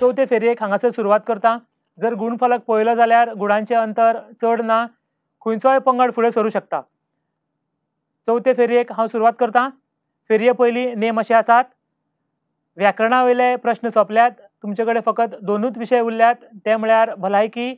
चवथे फेरयेक हांगासर सुरवात करता। जर गुणफलक पळयलो जाल्यार गुणांचें अंतर चड ना, खंयचोय पंगड फुडें सरूं शकता। चवथे फेरयेक हांव सुरवात करता। फेरये पयलीं नेम अशे आसात, व्याकरणा वयले प्रश्न सोंपल्यात, तुमचे कडेन फकत दोनूच विशय उरल्यात, ते म्हळ्यार भलायकी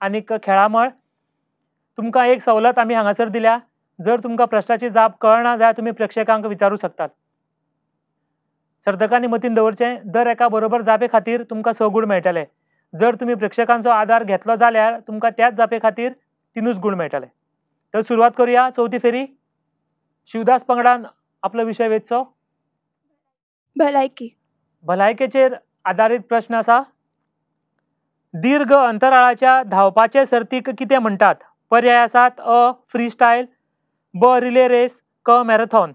आनी खेळामळ। तुमकां एक सवलत आमी हांगासर दिल्या, जर तुमकां प्रश्नाची जाप कळना जाल्यार तुमी प्रेक्षकांक विचारूं शकतात। सर्तकांनी मतीन दवरचें, दर एका बरोबर जापे खातीर तुमकां 6 गूण मेळटले। जर तुमी प्रेक्षकांचो आदार घेतलो जाल्यार तुमकां त्याच जापे खातीर 3 गूण मेळटले। तर सुरवात करूया चवथी फेरी। शिवदास पंगडान आपलो विशय वेंचचो, भलायकी। भलायकेचेर आदारीत प्रश्न आसा। दीर्घ अंतराळाच्या धांवपाचे सर्तीक कितें म्हणटात? पर्याय आसात अ फ्री स्टायल, ब रिले रेस, क मॅरेथॉन।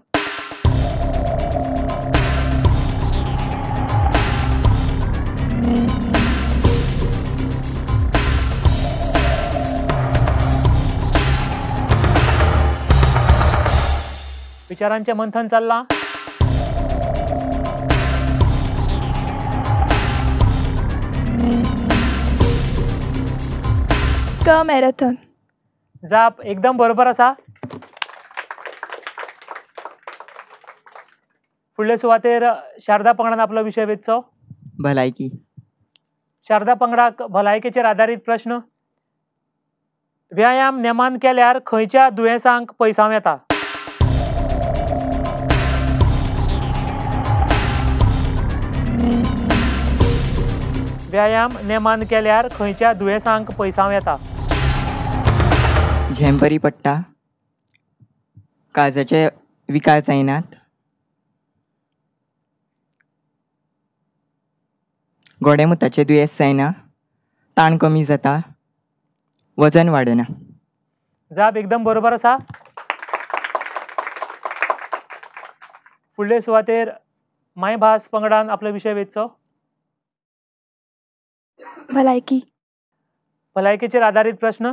विचारांचें मंथन चल्लां। क मॅरेथॉन। जाप एकदम बरोबर आसा। फुडले सुवातेर शारदा पंगडान आपलो विशय वेंचचो, भलायकी। शारदा पंगडाक भलायकेचेर आदारीत प्रश्न। व्यायाम नेमान केल्यार खंयच्या दुयेंसांक पयसावं येता? व्यायाम नेमान केल्यार खंयच्या दुयेंसांक पयसावं येता? झेम बरी पडटा, काळजाचे विकार जायनात, गोडेमुताचें दुयेंस जायना, ताण कमी जाता, वजन वाडना। जाप एकदम बरोबर आसा। फुडले सुवातेर मायभास पंगडान आपलो विशय वेंचचो, भलायकी। भलायकेचेर आदारीत प्रश्न।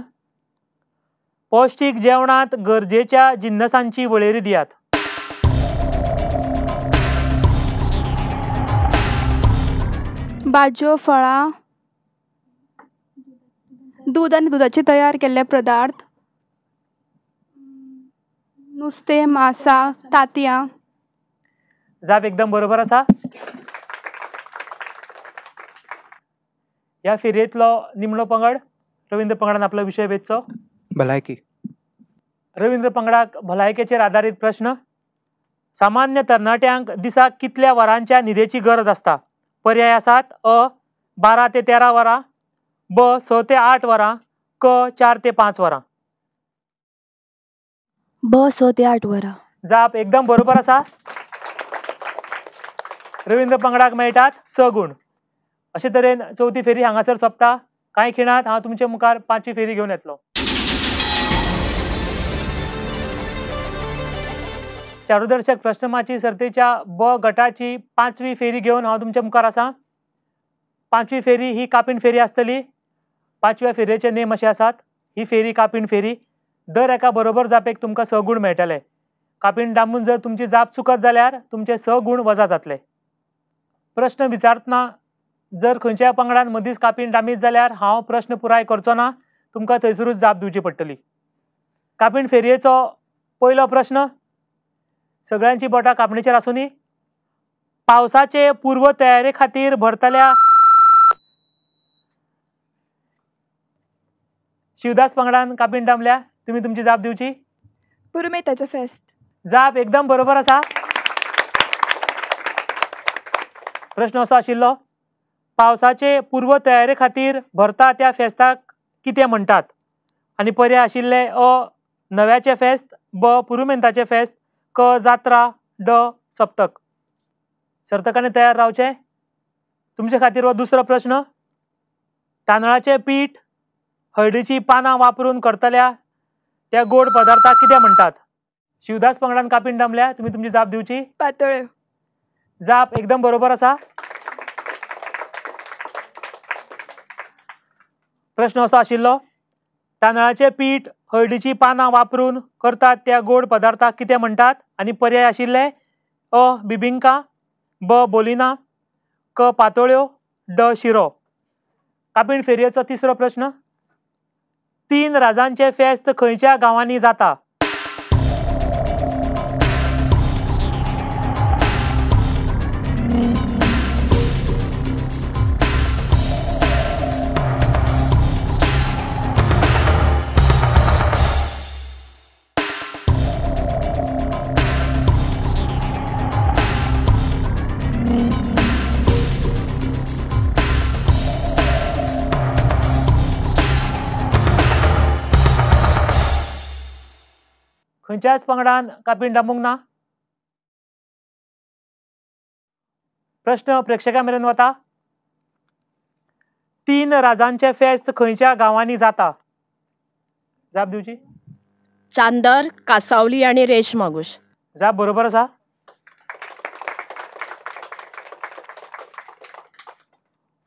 पौष्टीक जेवणांत गरजेच्या जिन्नसांची वळेरी दियात। भाजयो, फळां, दूद आनी दुदाचे तयार केल्ले पदार्थ, नुस्तें, मासा, तांतयां। जाप एकदम बरोबर आसा। ह्या फेरयेंतलो निमणो पंगड रवींद्र पंगडान आपलो विशय वेंचचो, भलायकी। रवींद्र पंगडाक भलायकेचेर आदारीत प्रश्न। सामान्य तरणाट्यांक दिसाक कितल्या वरांच्या न्हिदेची गरज आसता? पर्याय आसात अ 12 ते 13 वरां, ब 6 ते 8 वरां, क 4 ते 5 वरां। ब 6 ते 8 वरां। जाप एकदम बरोबर आसा। रवींद्र पंगडाक मेळटात 6 गूण। अशे तरेन चवथी फेरी हांगासर सोंपता। कांय खिणांत हांव तुमचे मुखार पांचवी फेरी घेवन येतलो। चारुदर्शक प्रश्नमाची सर्तीच्या ब गटाची पांचवी फेरी घेवन हांव तुमचे मुखार आसा। पांचवी फेरी ही कापीण फेरी आसतली। पांचव्या फेरयेचे नेम अशे आसात, ही फेरी कापीण फेरी, दर एका बरोबर जापेक तुमकां 6 गूण मेळटले। कापीण दामून जर तुमची जाप चुकत जाल्यार तुमचे 6 गूण वजा जातले। प्रश्न विचारतना जर खंयच्याय पंगडान मदींच कापीण दामीत जाल्यार हांव प्रश्न पुराय करचो ना, तुमकां थंयसरूच जाप दिवची पडटली। कापीण फेरयेचो पयलो प्रश्न, सगळ्यांची बोटां कापणीचेर आसूनी। पावसाचे पूर्व तयारे खातीर भरतल्या शिवदास पंगडान कापीण दामल्या, तुमी तुमची जाप दिवची। पुरुमेताचो फेस्त। जाप एकदम बरोबर आसा। प्रश्न असो आशिल्लो, पावसाचे पूर्व तयारे खातीर भरता त्या फेस्ताक कितें म्हणटात? आनी पर्याय आशिल्ले अ नव्याचें फेस्त, ब पुरुमेंताचें फेस्त, क जात्रा, ड सप्तक। सर्तकांनी तयार रावचें। तुमचे खातीर हो दुसरो प्रश्न। तांदळाचें पीठ हळदीची पानां वापरून करतल्या त्या गोड पदार्थाक कितें म्हणटात? शिवदास पंगडान कापीण दामल्या, तुमी तुमची जाप दिवची। पातोळ्यो। जाप एकदम बरोबर आसा। प्रश्न असो आशिल्लो, तांदळाचें पीठ हळदीची पानां वापरून करतात त्या गोड पदार्थाक कितें म्हणटात? आनी पर्याय आशिल्ले अ बिबिंका, ब बोलिना, क पातोळ्यो, ड शिरो. कापीण फेरयेचो तिसरो प्रश्न, 3 राजांचे फेस्त खंयच्या गांवांनी जाता? खंयच्याच पंगडान कापीण दामूंक ना. प्रश्न प्रेक्षकां मेरेन वता. 3 राजांचे फेस्त खंयच्या गांवांनी जाता? जाप दिवची. चांदर, कासावली आनी रेश मागूश. जाप बरोबर आसा.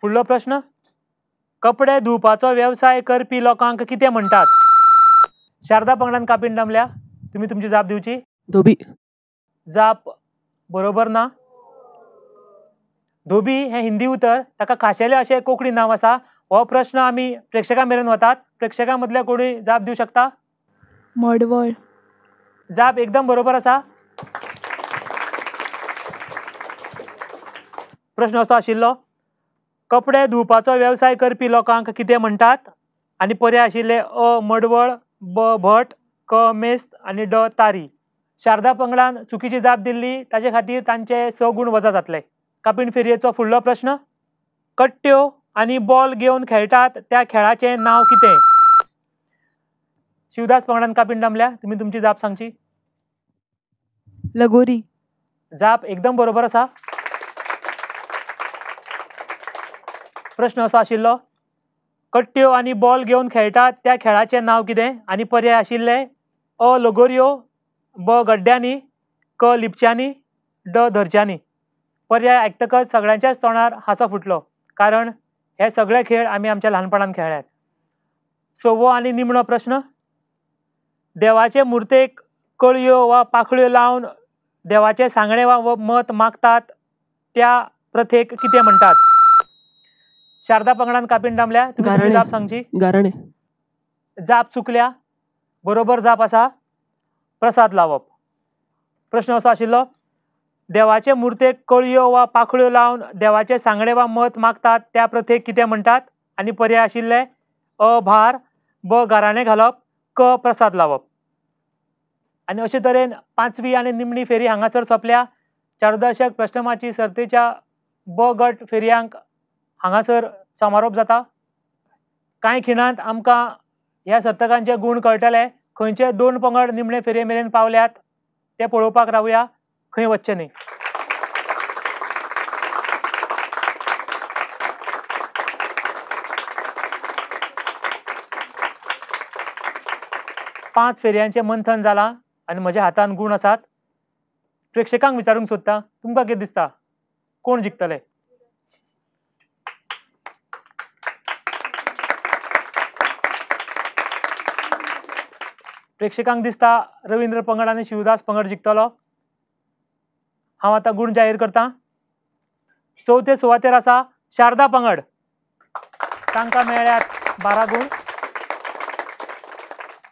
फुडलो प्रश्न, कपडे धुवपाचो वेवसाय करपी लोकांक कितें म्हणटात? शारदा पंगडान कापीण दामल्या, तुम्ही तुमची जाप दिवची. धोबी. जाप बरोबर ना. धोबी हें हिंदी उतर, ताका खाशेलें अशें कोंकणी नांव आसा. हो प्रश्न आमी प्रेक्षकां मेरेन वतात. प्रेक्षकां मदल्या कोणी जाप दिवं शकता? मडवळ. जाप एकदम बरोबर आसा. प्रश्न असो आशिल्लो, कपडे धुवपाचो वेवसाय करपी लोकांक कितें म्हणटात? आनी पर्याय आशिल्ले अ मडवळ, ब भट, क मेस्त आनी ड तारी. शारदा पंगडान चुकीची जाप दिल्ली, ताचे खातीर तांचे 6 गूण वजा जातले. कापीण फेरयेचो फुडलो प्रश्न, कट्ट्यो आनी बॉल घेवन खेळटात त्या खेळाचें नांव कितें? शिवदास पंगडान कापीण दामल्या, तुमी तुमची जाप सांगची. लगोरी. जाप एकदम बरोबर आसा. प्रश्न असो आशिल्लो, कट्ट्यो आनी बॉल घेवन खेळटात त्या खेळाचें नांव कितें? आनी पर्याय आशिल्ले अ लगोरयो, ब गड्ड्यांनी, क लिपच्यांनी, ड धरच्यांनी. पर्याय आयकतकच सगळ्यांच्याच तोंडार हांसो फुटलो, कारण हे सगळे खेळ आमी आमच्या ल्हानपणान खेळ्ळ्यात. 6वो आनी निमणो प्रश्न, देवाचे मुर्तेक कळयो वा पाखळ्यो लावन देवाचें सांगणें वा मत मागतात त्या प्रथेक कितें म्हणटात? शारदा पंगडान कापीण दामल्या, तुमी जाप सांगची. गाराणे. जाप चुकल्या. बरोबर जाप आसा प्रसाद लावप. प्रश्न असो आशिल्लो, देवाचे मुर्तेक कळयो वा पाखळ्यो लावन देवाचें सांगणें वा मत मागतात त्या प्रथेक कितें म्हणटात? आनी पर्याय आशिल्ले अ भार, ब गाराणें घालप, क प्रसाद लावप. आनी अशे तरेन 5वी आनी निमणी फेरी हांगासर सोंपल्या. चारुदर्शक प्रश्नमाची सर्तीच्या ब गट फेरयांक हांगासर समारोप जाता. कांय खिणांत आमकां ह्या सर्तकांचे गूण कळटले. खंयचे 2 पंगड निमणे फेरये मेरेन पावल्यात ते पळोवपाक रावया, खंय वचचें न्ही. पांच फेरयांचें मंथन जालां आनी म्हज्या हातान गूण आसात. प्रेक्षकांक विचारूंक सोदता, तुमकां कितें दिसता, कोण जिखतले? प्रेक्षकांक दिसता रवींद्र पंगड आनी शिवदास पंगड जिखतलो. हांव आतां गूण जाहीर करतां. 4थे सुवातेर आसा शारदा पंगड, तांकां मेळ्ळ्यात 12 गूण.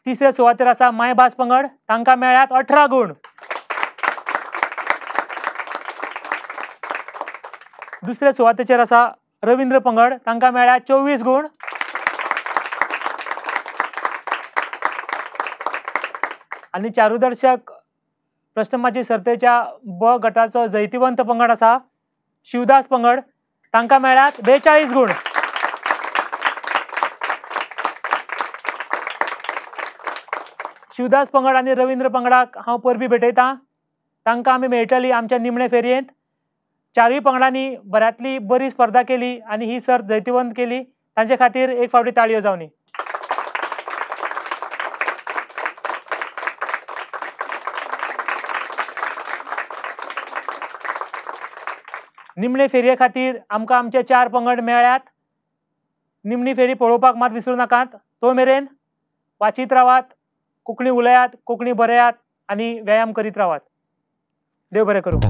3रे सुवातेर आसा मायभास पंगड, तांकां मेळ्ळ्यात 18 गूण. 2रे सुवातेचेर आसा रवींद्र पंगड, तांकां मेळ्ळ्यात 24 गूण. आनी चारुदर्शक प्रश्नमाची सर्तेच्या ब गटाचो जैतिवंत पंगड आसा शिवदास पंगड, तांकां मेळ्ळ्यात 42 गूण. शिवदास पंगड आनी रवींद्र पंगडाक हांव परबीं भेटयतां. तांकां आमी मेळटली आमच्या निमणे फेरयेंत. 4ूय पंगडांनी बऱ्यांतली बरी स्पर्धा केली आनी ही सर्त जैतिवंत केली, तांचे खातीर एक फावटी ताळयो जावनी. निमणे फेरये खातीर आमकां आमचे 4 पंगड मेळ्ळ्यात. निमणी फेरी पळोवपाक मात विसरूं नाकात. तो मेरेन वाचीत रावात, कोंकणी उलयात, कोंकणी बरयात आनी व्यायाम करीत रावात. देव बरें करूं.